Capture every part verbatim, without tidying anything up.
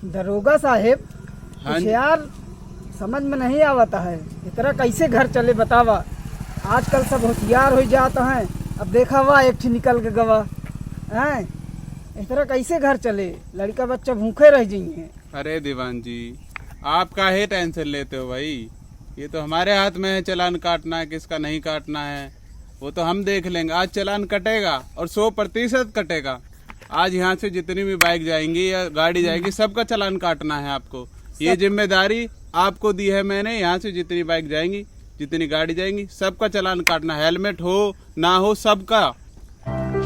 दरोगा साहेब, हाँ कुछ जी। यार समझ में नहीं आवत है, इतना कैसे घर चले बतावा? आजकल सब होशियार हो जात हैं। अब देखा हुआ एक ठी निकल के गवा, हैं? इतना कैसे घर चले? लड़का बच्चा भूखे रह जाइए। अरे दीवान जी, आप काहे टेंशन लेते हो भाई? ये तो हमारे हाथ में है चालान काटना है, किसका नहीं काटना है, वो तो हम देख लेंगे। आज चालान कटेगा और सौ प्रतिशत कटेगा। आज यहाँ से जितनी भी बाइक जाएंगी या गाड़ी जाएगी, सबका चालान काटना है आपको। ये सब जिम्मेदारी आपको दी है मैंने। यहाँ से जितनी बाइक जाएंगी, जितनी गाड़ी जाएंगी, सबका चालान काटना है, हेलमेट हो ना हो, सबका।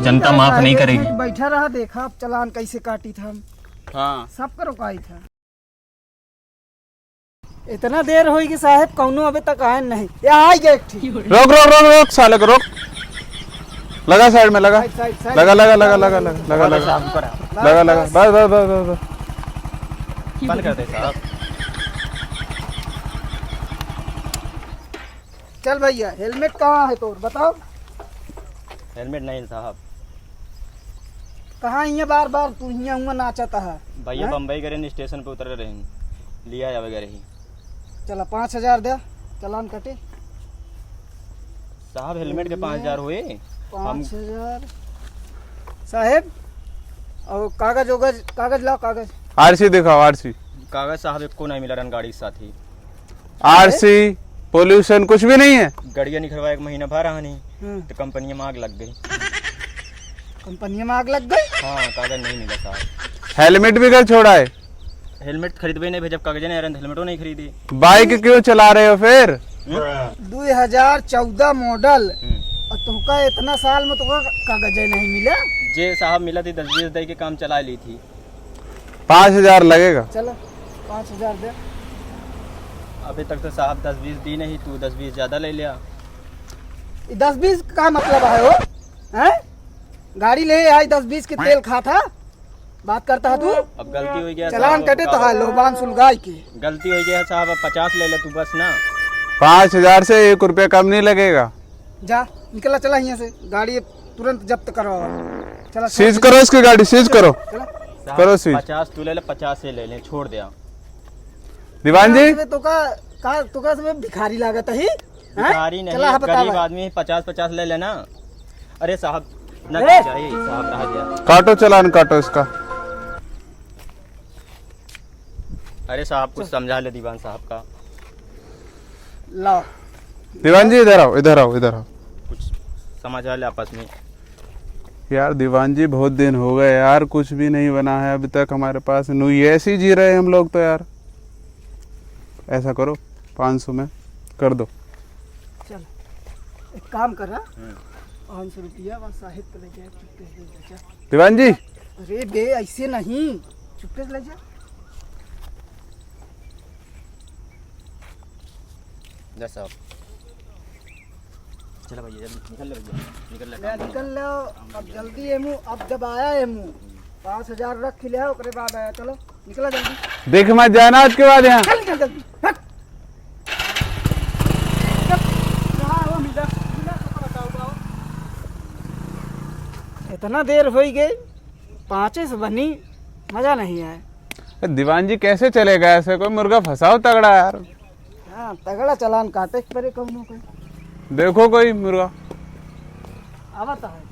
जनता माफ नहीं करेगी। बैठा रहा, देखा अब चालान कैसे काटी था हम। हाँ। सबका रुकाई था। इतना देर होई कि साहेब कौनो अबे तक आए नहीं। या आई गए एक ठी। रोक, रोक, रोक, रोक, साले को रोक। लगा साइड में, लगा। साइड, साइड, साइड। लगा, लगा, लगा, लगा, लगा, लगा, लगा। लगा, लगा। बस, बस, बस, बस, बस। बंद कर दे साहब। चल भैया, हेलमेट कहाँ है तोर? बताओ। हेलमेट नहीं साहब। कहाँ हियाँ बार बार तू हियाँ हुआँ नाचत है? भैया, हैं? बम्बई गए रहन, स्टेशन पे उतरे रहन, लिया जावे गए रही। चला, पाँच हजार दे, चालान कटे। साहब, हेलमेट के पाँच हजार हुए। हम पाँच हजार। साहेब, और कागज ओगज, कागज लाओ, कागज। आरसी दिखाओ, आरसी। कागज साहब, एको नहीं मिला रहन गाड़ी के साथ ही। आरसी, पोल्यूशन कुछ भी नहीं है। गड़िया निकलवा एक महीना भर रहनी, हम्म। तो कंपनी में आग लग गई। कंपनी में आग लग गई? हाँ, कागज नहीं मिला साहब। हेलमेट भी घर छोड़ा है? हेलमेट खरीदबे नहीं भैया, जब कागजे नहीं आ रहे, तो हेलमेटो नहीं खरीदे। बाइक क्यों चला रहे हो फिर? हम्म? दो हज़ार चौदह मॉडल, हम्म। और तुमका इतना साल में तुमका कागजे नहीं मिला? जे साहब मिला थी, दस बीस दे के काम चला ली थी। पाँच हजार लगेगा। चलो, पाँच हजार दे। अभी तक तो साहब दस बीस दी नहीं, तू दस बीस ज्यादा ले लिया। ये दस बीस का मतलब है वो, हैं? गाड़ी ले आई, दस बीस के तेल खा था, बात करता है तू। अब गलती हो गया चालान साहब, कटे तो का- है लोबान सुलगाई के। गलती हो गया साहब, अब पचास ले ले तू बस ना। पाँच हजार से एक रुपया कम नहीं लगेगा। जा, निकला, चला यहाँ से, गाड़ी तुरंत जब्त करो। चला, सीज चला। करो इसकी गाड़ी, सीज करो। चला। करो सीज। पचास तू ले ले, पचास से ले ले, छोड़ दे। दीवान जी। अरे तो का, का, तो का सब भिखारी लागत है? हैं? भिखारी नहीं, चला, हाँ, बताओ गरीब भाई। आदमी, पचास पचास ले लेना। अरे साहब, ना ए! खींचा, ए, साहब, रह गया। काटो चालान, काटो इसका। अरे साहब, कुछ चल। समझा ले दीवान साहब का। लाओ। दीवान जी, इधर आओ, इधर आओ, इधर आओ। कुछ समझा ले आपस में। यार दीवान जी, बहुत दिन हो गए यार, कुछ भी नहीं बना है अभी तक हमारे पास। नु-, ऐसे ही जी रहे हम लोग तो यार। ऐसा करो, पाँच सौ में कर दो। चल, एक काम कर रहा, हम्म। पाँच सौ रुपया वहाँ साहेब को ले जाए, चुपके से ले जा। दीवान जी। अरे बे, ऐसे नहीं, चुपके से ले जा। जा साहब। चलो भैया, जल्दी निकल ले भैया, निकल ले, ले, काम निकल लो। अब जल्दी एमू, अब जब आया एमू, पाँच हजार रख के ले आओ, ओकरे बाद आया। चलो, निकला जल्दी। देख मत जाना उसके बाद यहाँ। चल, निकल जल्दी, हट। चल, कहाँ हो, मिला, मिला, कपड़ा का उठाओ। इतना देर हो ही गई, पाँचे से बनी, मजा नहीं आया। ए, दीवान जी, कैसे चलेगा ऐसे? कोई मुर्गा फंसाओ तगड़ा यार। हाँ, तगड़ा चालान काटे के परे कौनो कोई। देखो कोई मुर्गा। आवत है।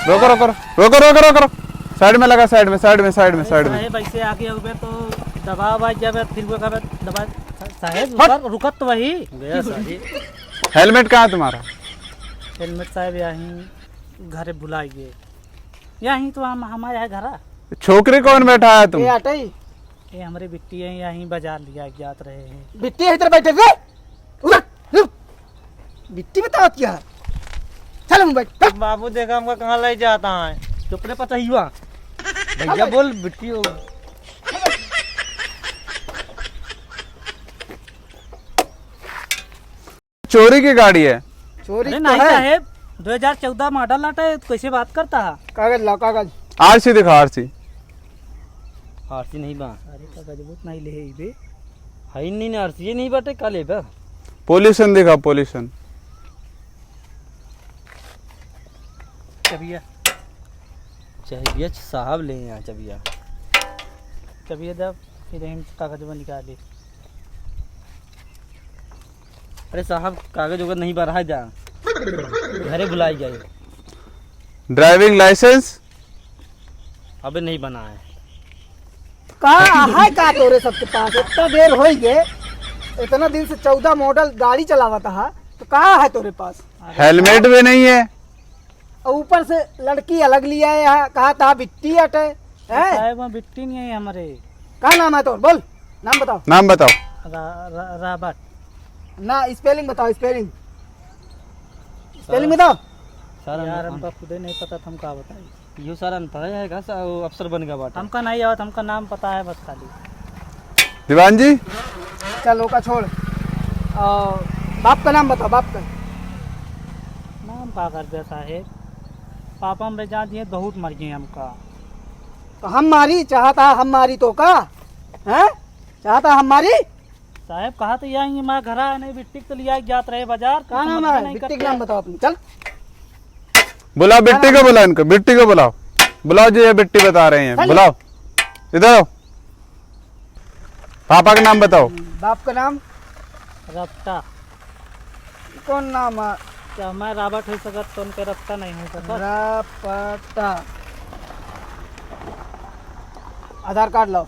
रोको, रोको, रोको, रोको, रोको, रोको। साइड में लगा, साइड में, साइड में, साइड में, अरे साइड में। साहेब, ऐसे आगे उबे तो दबा, दबा जब फिर वो कबे दबा। सा-, साहेब, हट। रुकत, रुकत तो वही। गया साहेब। हेलमेट कहाँ है तुम्हारा? हेलमेट साहेब, यहीं घरे भुला गए। यहीं तो हम, हमारे यहाँ घर है। छोकरी कौन बैठा है तुम? ये हटई। ये हमरे बिट्टी है, यहीं बाजार लिया जात रहे हैं। बिट्टी है इधर बैठे रे। उधर, रुक। बिट्टी बतावत क्या है? चल हम बैठ, बैठ। बाबू देखा हमका कहाँ ले जाता है। चुप रे पतहिया। भैया बोल बिट्टी हो। चोरी की गाड़ी है। चोरी अरे तो नहीं है। साहेब, दो हज़ार चौदह मॉडल लाटा है, कैसे बात करता है? कागज लाओ, कागज। आरसी दिखाओ, आरसी। आरसी नहीं बा। अरे कागज बहुत नहीं ले है बे। है ही नहीं ना, आरसी नहीं बाटे, का लेबा? पोल्यूशन दिखाओ, पोल्यूशन। भैया। चबिया साहब ले यहाँ, चबिया। चबिया दे, फिर हम कागज में निकाली। अरे साहब, कागज वगैरह नहीं बना है जा, घरे भुलाई गए। Driving license? अबे नहीं बना है। का है का तोरे सबके पास? इतना देर हो ही गए, इतना दिन से चौदह model गाड़ी चलावत हा, तो का है तोरे पास? Helmet भी नहीं है। और ऊपर से लड़की अलग लिया है यहाँ, कहा था बिट्टी अटे, हैं? साहब, वहाँ बिट्टी नहीं है हमारे। का नाम है तोर? बोल, नाम बताओ। नाम बताओ। रा-, रा-, राबर्ट। ना, spelling बताओ, spelling। Spelling बताओ। सर, हम यार, हम हमका खुदे नहीं पता था, हम का बताई। यो सर अनपढ़ है का? सर, वो अफसर बन गया बाटे। हमका नहीं आवत, हमका नाम पता है बस खाली। दीवान जी। चल, ओका छोड़। और बाप का नाम बताओ, बाप का। नाम का कर दे साहेब, पापा हमरे जान दिए, बहुत मर गए हमका। तो हम मारी, चाहता हम मारी तो का? हैं? चाहता हम मारी? साहेब, कहा तो यही हमारे घर आए नहीं, बिट्टी तो लिया जात रहे बाजार, का नाम है? बिट्टी का नाम बताओ अपने, चल। बुलाओ बिट्टी को, बुलाओ इनको, बिट्टी को बुलाओ। बुलाओ जी, ये बिट्टी बता रहे हैं, चल। बुलाओ, इधर आओ। पापा का नाम बताओ। बाप का नाम? रफ्ता। कौन नाम है? क्या मैं राबर्ट हो सकत तो उनके रफ्ता नहीं हो सकत? रफ्ता। आधार कार्ड लाओ।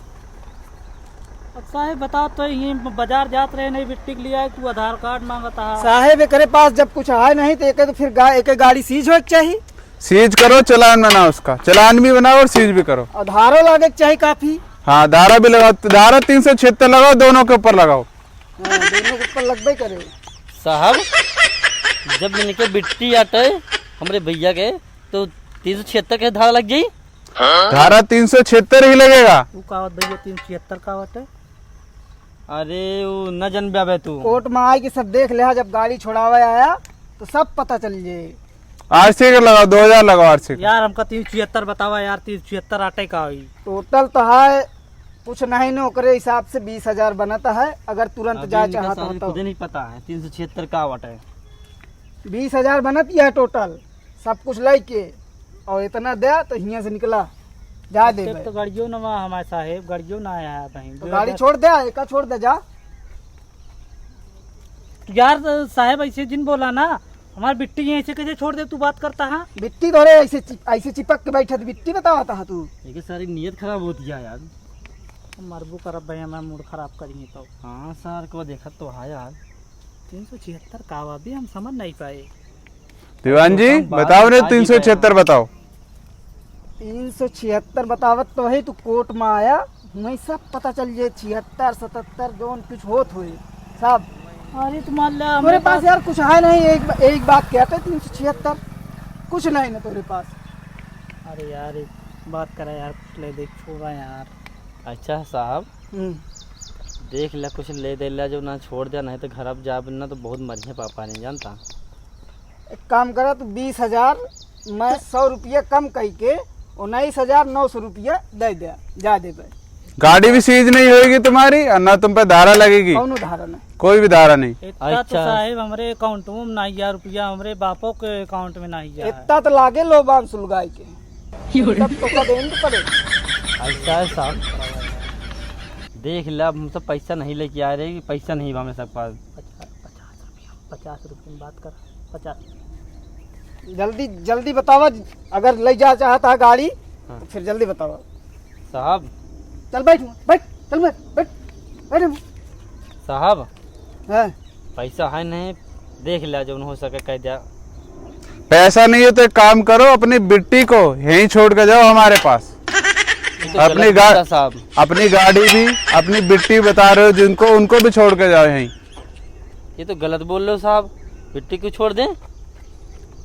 अब साहेब बताओ तो, ये बाजार जात रहे नहीं, बिट्टी के लिए आए, तू आधार कार्ड मांगता है। साहेब, एकरे पास जब कुछ है नहीं तो एक तो फिर गा-, एक गाड़ी सीज होए के चाहिए। सीज करो, चालान बनाओ उसका, चालान भी बनाओ और सीज भी करो। और धारो लागे के चाहिए काफी। हाँ, धारा भी लगाओ, धारा तीन सौ छिहत्तर लगाओ, दोनों के ऊपर लगाओ। हाँ, दोनों के ऊपर लगबे करे। साहब, जब इनके बिट्टी आटे हमरे भैया के, तो तीन सौ छिहत्तर के धारा लग जाई? धारा तीन सौ छिहत्तर ही लगेगा। तू का बात भैया, तीन सौ छिहत्तर का बाटे? अरे, वो न जनबे अबे तू। कोर्ट में आए के सब देख ले, जब गाड़ी छोड़ावे आया तो सब पता चल जाए। आरसी का लगाओ, दो हजार लगाओ आरसी का। यार, हमका तीन सौ छिहत्तर बतावा यार, तीन सौ छिहत्तर आटे का होई? टोटल तो है कुछ नहीं न, ओकरे हिसाब से बीस हजार बनत है, अगर तुरंत अभी जाए इनका चाहत सारे हो तो। खुदे नहीं पता है तीन सौ छिहत्तर का बाटे। बीस हजार बनत ही है टोटल, सब कुछ लेके, और इतना दे तो हियाँ से निकला, जा दे एक भाई। तो गाड़ियों ना हमारे साहेब, गाड़ियों ना आया है भाई। तो गाड़ी छोड़ दे, एका छोड़ दे, जा। यार साहेब, ऐसे जिन बोला ना, हमार बिट्टी ये ऐसे कैसे छोड़ दे, तू बात करता है? बिट्टी तोरे ऐसे चि-, ऐसे चिपक के बैठत, बिट्टी बतावत है तू। एक सारी नियत खराब होती है यार। मरबू करब भाई, हमार मूड खराब करिए तो। हाँ सर, को देखत तो है यार। तीन सौ छिहत्तर का बा, अभी हम समझ नहीं पाए। दीवान जी, बताओ रे, तीन सौ छिहत्तर बताओ। तीन सौ छिहत्तर बतावत तो है, तू कोर्ट में आया, वहीं सब पता चल जाए, छिहत्तर, सतहत्तर, जौन कुछ होत होए, सब। अरे, तो मान ला, तोरे पास यार कुछ है नहीं, एक बा-, एक बात कहते, तीन सौ छिहत्तर, कुछ नहीं ना तोरे पास। अरे यार, एक बात करा यार, कुछ ले दे, छोड़ा यार। अच्छा साहब, हम्म। देख ले, कुछ ले दे ले, जो ना छोड़ दे, नहीं तो घर अब जाब ना तो बहुत मरिहे पापा नहीं जानता। एक काम करा, तू बीस हजार, मैं सौ रुपया कम कई के उन्नीस हजार नौ सौ रुपया दे दे, जा दे भाई। गाड़ी भी सीज नहीं होगी तुम्हारी और ना तुम पे धारा लगेगी। कौनो धारा नहीं। कोई भी धारा नहीं। इतना तो अच्छा। साहेब, हमरे अकाउंट में नहीं गया रुपया, हमरे बापो के अकाउंट में नहीं गया है। इतना तो लागे लोबान सुलगाई के। तब तो का देंगे पड़े। अच्छा है साहब, देख ले, अब हम सब पैसा नहीं लेके आए रहे, पैसा नहीं बा हमें सब पास। अच्छा, पचास रुपया, पचास रुपया में बात कर, पचास। जल्दी, जल्दी बतावा, अगर ले जा चाहता है गाड़ी, हाँ। तो फिर जल्दी बतावा। साहब। चल बैठ, बैठ, चल बैठ, बैठ, बैठ। साहब। हाँ। पैसा है नहीं, देख ले, जौन हो सके कह दिया। पैसा नहीं है तो एक काम करो, अपनी बिट्टी को यहीं छोड़ के जाओ हमारे पास। ये तो अपनी गलत गा-, बोलता साहब। अपनी गाड़ी भी, अपनी बिट्टी बता रहे हो जिनको, उनको भी छोड़ के जाओ यहीं। ये तो गलत बोल रहे हो साहब, बिट्टी क्यों छोड़ दें?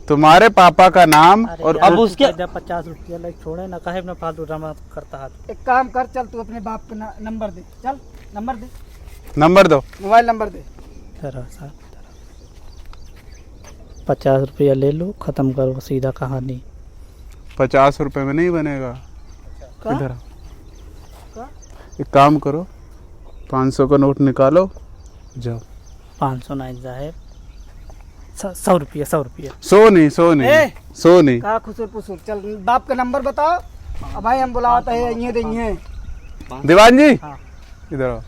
तुम्हारे पापा का नाम अरे और यार, अब उसके पचास रुपया लाइक छोड़े ना, काहे ना फालतू ड्रामा करता है। एक काम कर, चल तू अपने बाप का न-, नंबर दे, चल नंबर दे। नंबर दो। मोबाइल नंबर दे। जरा साहब, पचास रुपया ले लो, खत्म करो सीधा कहानी। पचास रुपये में नहीं बनेगा। का? इधर आओ। का? एक काम करो, पाँच सौ का नोट निकालो, जाओ। पाँच सौ नहीं साहेब, स-, सौ रुपया, सौ रुपया। सौ नहीं, सौ नहीं, ए! सौ नहीं। का खुसुर पुसुर? चल, बाप का नंबर बताओ। अब भाई हम बुलावत है, ये दे, ये। दीवान जी, हाँ। इधर आओ।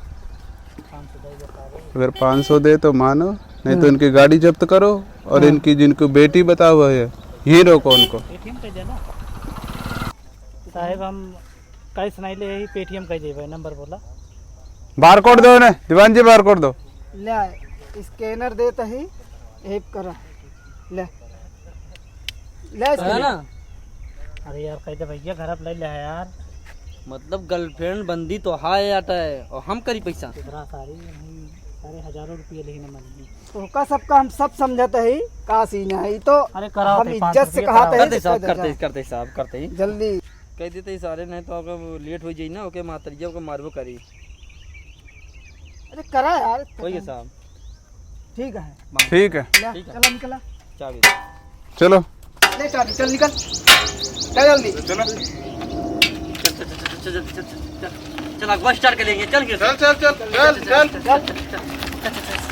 अगर पाँच सौ दे तो मानो, नहीं तो हाँ। इनकी गाड़ी जब्त करो और हाँ। इनकी जिनको बेटी बताओ है, यहीं रोको उनको। पेटीएम कर देना। साहेब, हम कैश नहीं ले, यही पेटीएम कर देबे, नंबर बोला। बारकोड दो ने, दीवान जी, बारकोड दो। ले, स्कैनर देत ही, हेप करा। ले। ले है स्कैनर। ना? अरे यार, कह दे भैया, घर अब ले ले यार। मतलब, गर्लफ्रेंड बंदी तो हाय आटा है, और हम करी पैसा। कितना सारी, हम सारे हजारों रुपये लेने मन में। तो का सबका हम सब समझत ही, का सीन है, ई तो अरे, कराओ हम ते, पाँच इज्जत से रुपये कहा कराओ। थे, करते साहब, करते, करते साहब, करते ही। जल्दी। कह देते ही सारे, नहीं तो अगर लेट हो जाई ना, ओके मातरिया, ओके मारबो करी। अरे करा यार। कोई है साहब। ठीक है। ठीक है। ले, ठीक है। चला निकला। चाबी दे। चलो। ले चाबी, चल निकल। ले जल्दी। चलो। चल, चल, चल, चल, चल, चल, चल, चल, चल, अगवा स्टार्ट कर लेंगे, चल के। चल, चल, चल, चल, चल। चल, चल, चल।